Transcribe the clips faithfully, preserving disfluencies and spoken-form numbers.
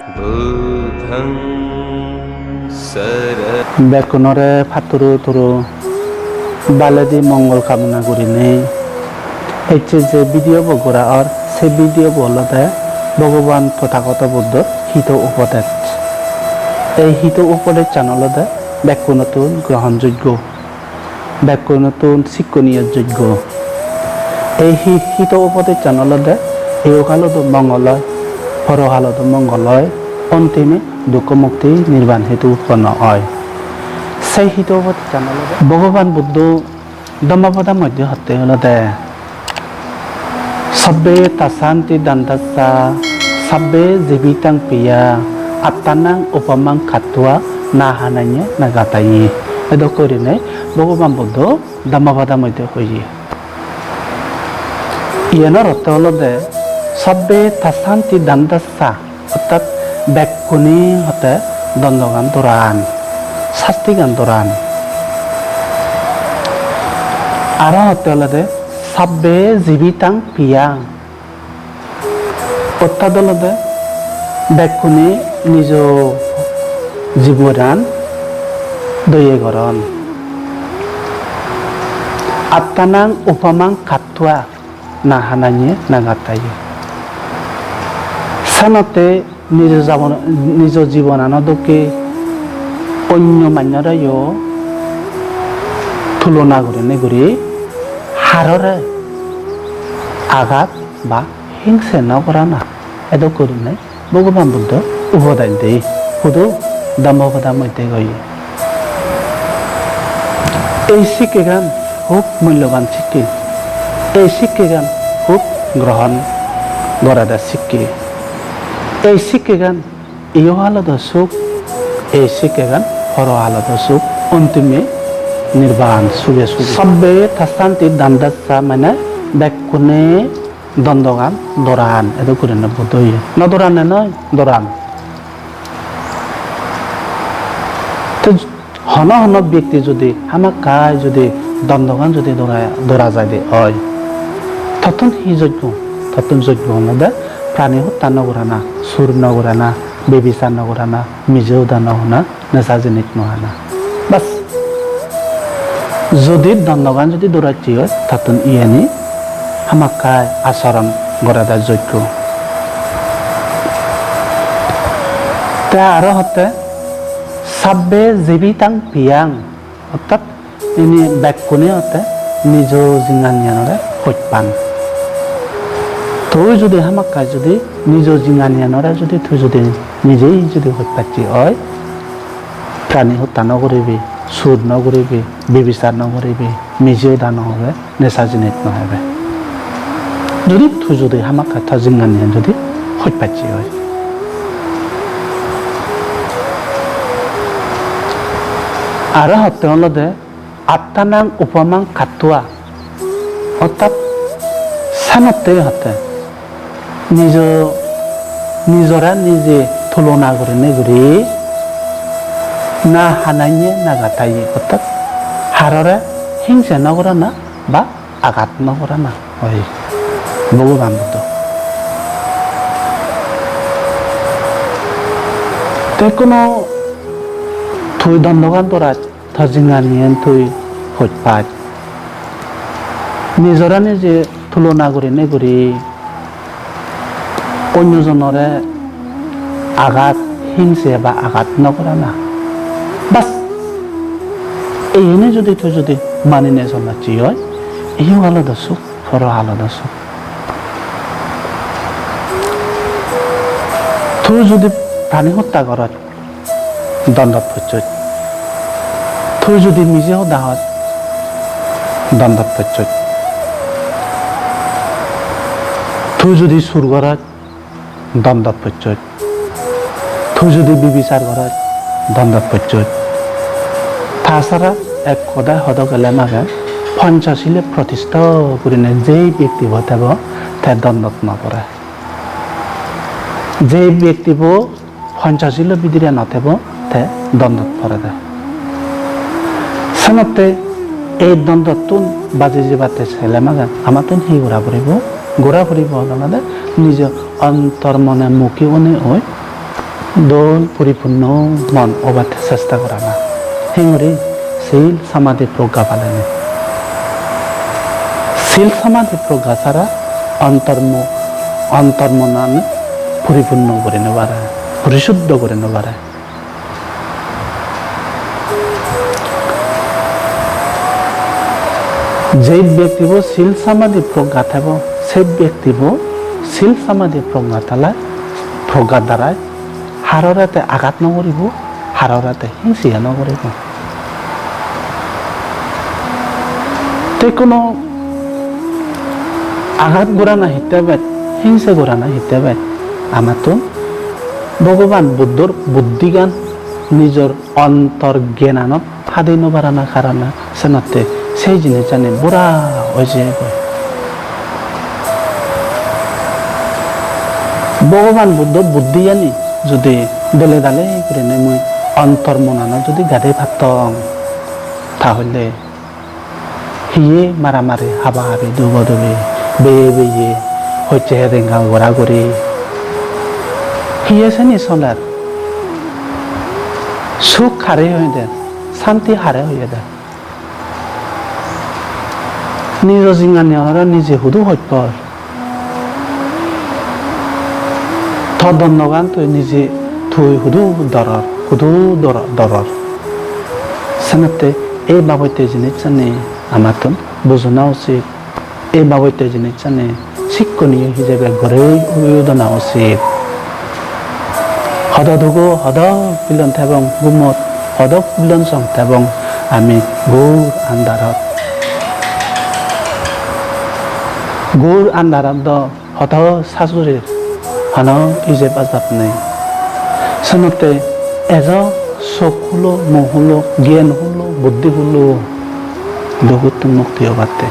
Buddhaṃ sara- Bekkunore patturu turu baledi mongol kamona gurinei ecche je video bo gora or, se video bo olode Bhogoban Tothagoto Buddhor hito upodej. Ei hito upodejchan olode bekkunottun grohon joggo. Bekkunottun sikkoniyo joggo. Ei hi-, hito upodejchan olode ihohalodo mongol oi, porohalodo mongol oi, ontime dukko mukti nirban hetu utponno oi. Sei hito upodejchan olode Bhogoban Buddho Dhammapada moddhe hotte olode, "Sabbe tassanti dandassa, sabbe jibitaṃ piya, attanaṃ upamaṃ katvā, na hananti na gatayī." Edok gurinei Bhogoban Buddho Dhammapada moddhe hoye. Iyenor ortho olode, "Sabbe tassanti dandassa", ortat bekkune hotte dondogan doran, sastigan doran. Aro hotte olode, "Sabbe jibitaṃ piyaṃ", ortat olode bekkune nijo jibonan doye goron. "Attanaṃ upamaṃ katvā, na hananti na gatayī." Senotte nijo jabon-, nijo jibonano dokke onyo mannoreyo tulona gurinei guri harore agat ba hingse no gorana, edok gurinei Bhogoban Buddho upodej de, hudu Dhammapada moddhe hoye. Ei sikkegan hub mulloban sikke. Ei sikkegan hub grohon gorede sikke. Ei sikkegan ihohalodo suk, ei sikkegan porohalodo suk, ontime nirban suge suge. "Sabbe tassanti dandassa", mane bekkune dondogan doran, edok gurinei Buddho hoye. No dorane noi, doran. Te hono hono bekti judi hamakkai judi dondogan judi dora, dora jaide oi, tottun hi joggo? Tottun joggo olode prani hotta no gorana, sur no gorana, bebisar no gorana, mije hoda no hona, nesa jinis no hana. Bas. Judi dondogan judi doracche oi, tottun iyeni hamakkai acharon gorede joggo. Te aro hotte, "Sabbe jibitaṃ piyaṃ", ortat ini bekkune hotte nijo jinghaniyanore hoj pan. Tui judi hamakkai judi nijo jinghaniyanore judi tui judi nijei judi hoj pacche oi, prani hotta no guribi, sur no guribi, bebisar no guribi, mije hoda no hobe, nesa jinis no hobe. Judi tui judi hamakkai to jinghaniyan judi hoj pacche oi. Aro hotte olode, "Attanaṃ upamaṃ katvā", ortat senotte hotte nijo, nijore nije tulona gurinei guri, "Na hananti na gatayī", ortat harore hingse no gorana ba agat no gorana oi Bhogoban Buddho. Te hono tui dondogan doras, to jinghaniyan tui hoj pach. Nijore nije tulona gurinei guri onyo jonore agat, hingse ba agat no gorana. Bas, iyeni judi tui judi maninei solacche oi, ihohalodo suk, porohalodo suk. Tui judi prani hotta goros, dondot pocchoj. Tui judi mije hoda hos, dondot pocchoj. Tui judi sur goros, dondot pocchoj. Tui judi bibisar goros, dondot pocchoj. Tasara ek hodai hodo gele mage, Panchasile protistha gurinei jei bektibo tebo, te dondot no pore. Jei bektibo Panchasilo bidire no tebo, te dondot porede. Senotte ei dondottun baji jebatte sele mage amattun hi gora puribo? Gora puribo olode nijo ontor mone mukhi onei oi Dol puripunno mon obatte chesta gorana. Hengori? Sil samadhi progga palenei. Sil samadhi progga sara ontormo-, ontormonan puripunno guri no pare, purisuddho guri no pare. Je bektibo sil samadhi progga thebo, se bektibo sil samadhi progga thalai, progga darai harore te agat no guribo, harore te hingse no guribo. Te hono agat gorana hitte bet, hingse gorana hitte bet, amattun Bhogoban Buddhor buddhigan nijor ontor gyananot hadi no parana karone senotte sei jinissani bura oi jeyegoi. Bhogoban Buddho buddhiyani judi dole dale gurinei mui ontor monanot judi gadei pattong, tahole hiye maramari, habahabi, dubodubi, beye beye, hojje hedengal goraguri, hiye seni soler? Suk hare hoyeder, santi hare hoyeder? Nijo jinghani onore nije hudu hoj por? To donnogan tui nije tui hudu doror, hudu dor-, doror? Senotte ei babotte jinissani amattun bujona usit. Ei babotte jinissani sikkoniyo hijebe gorei ui udona usit. Hodo dugo, hodo bilon tebong gumot, hodo bilon song tebong ami ghor andarot. Ghor andarot do hodo sajurir hono ijeb ajab nei. Senotte ejo sok hulo, mu hulo, gyan hulo, buddhi hulo, dugottun mukti obatte.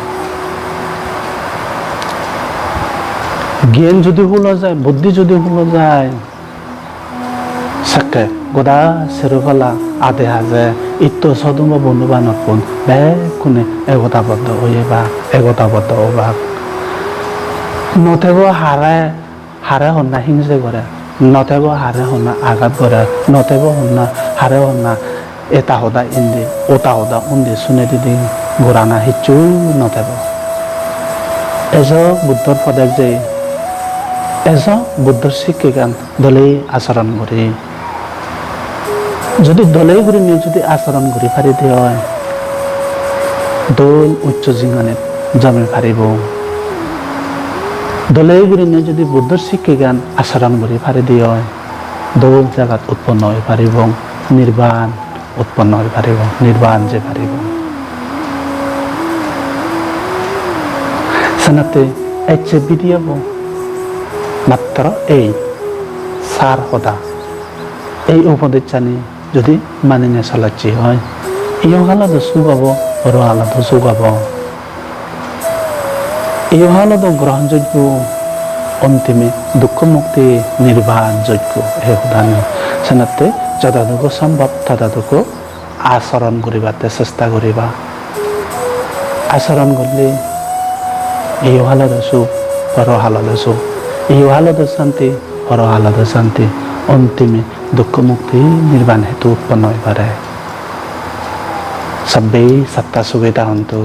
Gyan judi hulo jai, buddhi judi hulo jai, sekke goda sero pala ade haje itto sodhumo bondhubanottun bekkune egotaboddo oyebak, egotaboddo obak. No tebo hare, hare honna hingse gore, no tebo hare honna agat gore, no tebo honna, hare honna eta hoda indi, ota hoda undi sunei didi gorana hissu no tebo. Ejo Buddhor pode jei, ejo Buddhor sikkegan dole acharon guri. Judi dole gurinei judi acharon guri paride oi, dol uccho jinghanit jomi paribo. Dole gurinei judi Buddhor sikkegan acharon guri paride oi, dol jagat utponno oi paribo, nirban utponno oi paribo, nirban jei paribo. Senotte ecche video bo matro ei sar hoda, ei upodessani judi maninei solacche oi, iho halodo suk obo, poro halodo suk obo. Iho halodo grohonjoggo, ontime dukko mukti nirban joggo ei hodani. Senotte jododugo sombhob tododugo acharon guribatte chesta guriba. Acharon gorle iho halodo suk, poro halodo suk, iho halodo santi, poro halodo santi, ontime dukko mukti nirban hetu utponno oi pare. Sabbe satta sukhita hontu.